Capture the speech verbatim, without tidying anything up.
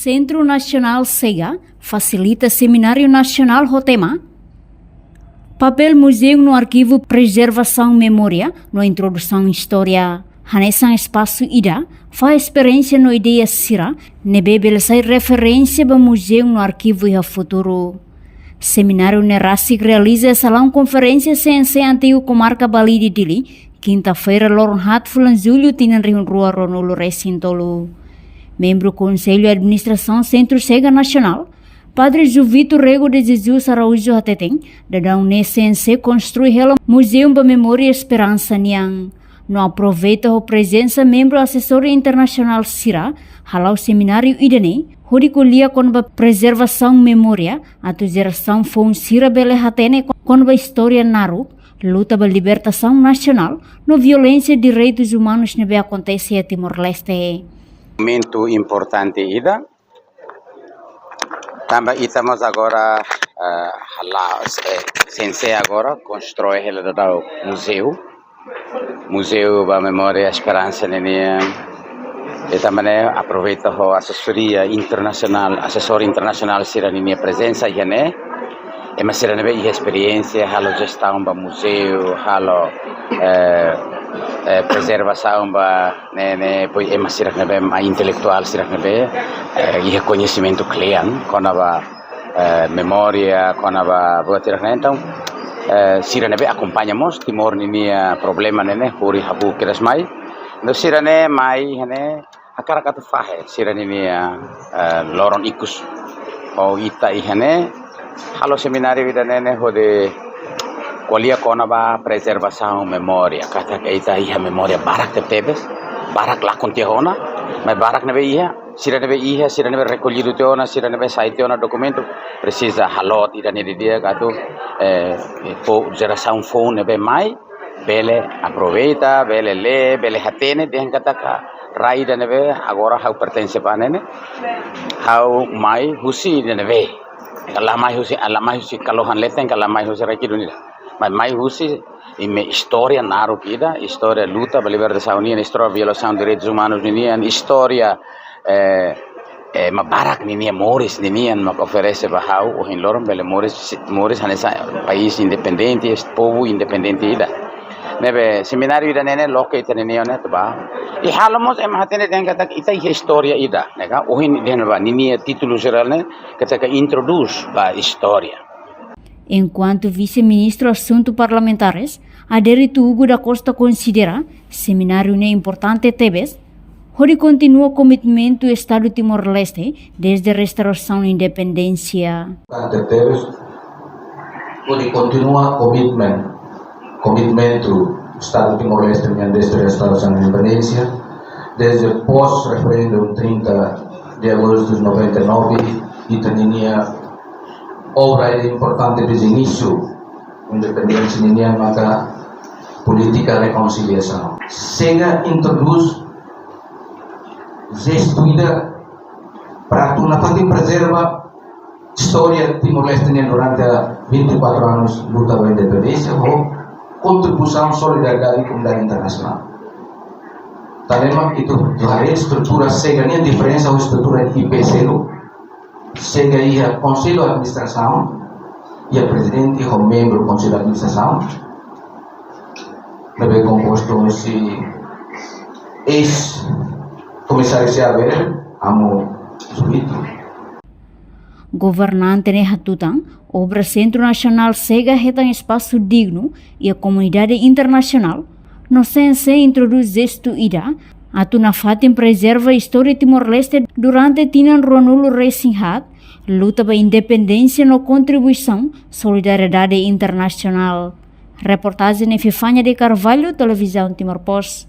Sentru Nasionál Sega fasilita semináriu nasionál ho tema Papél Muzeu no Arkivu, Prezervasaun Memória no Introdusaun Istória. Hanesan espasu ida fahe esperiénsia no ideia sira ne'ebé bele sai referénsia ba muzeu no arkivu iha futuru. Semináriu ne'e rasik realiza iha salaun konferénsia C N C antigu Komarka Balide, Dili, kinta-feira, loron haat fulan Jullu, tinan rihun rua ruanulu resin tolu. Membru Konsellu Administrasaun Sentru Sega Nasionál, Padre Juvito Rego de Jesus Araújo, hateten, daudaun ne'e C N C konstrui hela muzeu ba memória esperansa nian. No aproveita ho prezensa membru asesór internasionál sira, hala'o semináriu ida-ne'e hodi ko'alia kona-ba prezervasaun memória, atu jerasaun foun sira bele hatene kona-ba istória naruk luta ba libertasaun nasionál no violénsia direitus umanus ne'ebé akontese iha Timor-Leste. Momentu importante ida. Tanba ita mós agora, eh, hala'o, eh, C N C agora konstrui hela daudaun muzeu. Muzeu ba memória esperansa ninian. Ita mane aproveita ho asesoria internasionál, asesór internasionál sira ninia prezensa iha ne'e. Ema sira ne'ebé iha esperiénsia halo jestaun ba muzeu, halo, eh, eh, prezervasaun ba ne'e, ne'e, depois ema sira ne'ebé mai intelektuál sira ne'ebé, eh, iha koñesimentu kle'an kona-ba, eh, memória, kona-ba buat sira ne'e. Entaun, eh, sira ne'ebé akompaña mós Timor ninia problema ne'e, ne'e, hori habu kedas mai. No sira ne'e mai iha ne'e hakarak atu fahe sira ninia, eh, loron ikus. Ho ita iha ne'e halo semináriu ida-ne'e ne'e hodi ko'alia kona-ba prezervasaun memória. Katak ita iha memória barak tebetebes, barak lakon tiha ona, maibé barak ne'ebé iha, sira ne'ebé iha, sira ne'ebé rekollidu tiha ona, sira ne'ebé sai tiha ona dokumentu, presiza halo ida-ne'e didi'ak atu, eh, fo-, jerasaun foun ne'ebé mai bele aproveita, bele lee, bele hatene dehan katak rai ida ne'ebé agora ha'u pertense ba ne'e ne'e, ha'u mai husi ida ne'ebé. La mai husi, la mai husi kalohan leten, ka la mai husi rai kidun ida. Maibé mai husi imi-nia istória naruk ida, istória luta ba libertasaun nian, istória violasaun direitus umanus nian, istória, eh, eh, ema barak ninia moris ninian mak oferese ba ha'u ohin loron bele moris, moris hanesan país independente, povu independente ida. Ne'ebé semináriu ida-ne'e ne'e loke ita-nia neon ne'e ba. I halo mós ema hatene dehan katak ita iha istória ida, ne'e ka? Ohin dehan ba ninia títulu jerál ne'e katak introdús ba istória. Enkuantu Vise-Ministru Asuntu Parlamentares, Adérito Hugo da Costa, konsidera semináriu ne'e importante tebes hodi kontinua komitmentu Estadu Timor-Leste dezde restaurasaun independénsia. Importante tebes hodi kontinua komitmen, komitmentu Estadu Timor-Leste nian dezde restaurasaun independénsia, dezde pós referendu trinta de agosto de noventa e nove, ita ninia obra ida importante dezde inísiu independénsia nian maka polítika rekonsiliasaun. Sega introdús jestu ida para atu nafatin prezerva istória Timor-Leste nian durante vinte e quatro anos luta ba independénsia ho kontribuisaun solidariedade komunidade internasionál. Tanba ita haree estrutura Sega nian diferensa ho estrutura I P C lo. Sega iha Konsellu Administrasaun, iha prezidente ho membru Konsellu Administrasaun, ne'ebé kompostu husi eis-komisáriu C A B R, Amu Juvito. Governante ne'e hatutan, obra Sentru Nasionál Sega hetan espasu dignu iha komunidade internasionál, no C N C introdús jestu ida atu nafatin prezerva istória Timor-Leste durante tinan ruanulu resin haat, luta ba independénsia no kontribuisaun solidariedade internasionál. Reportajen Epifania de Carvalho, Televizaun Timor Post.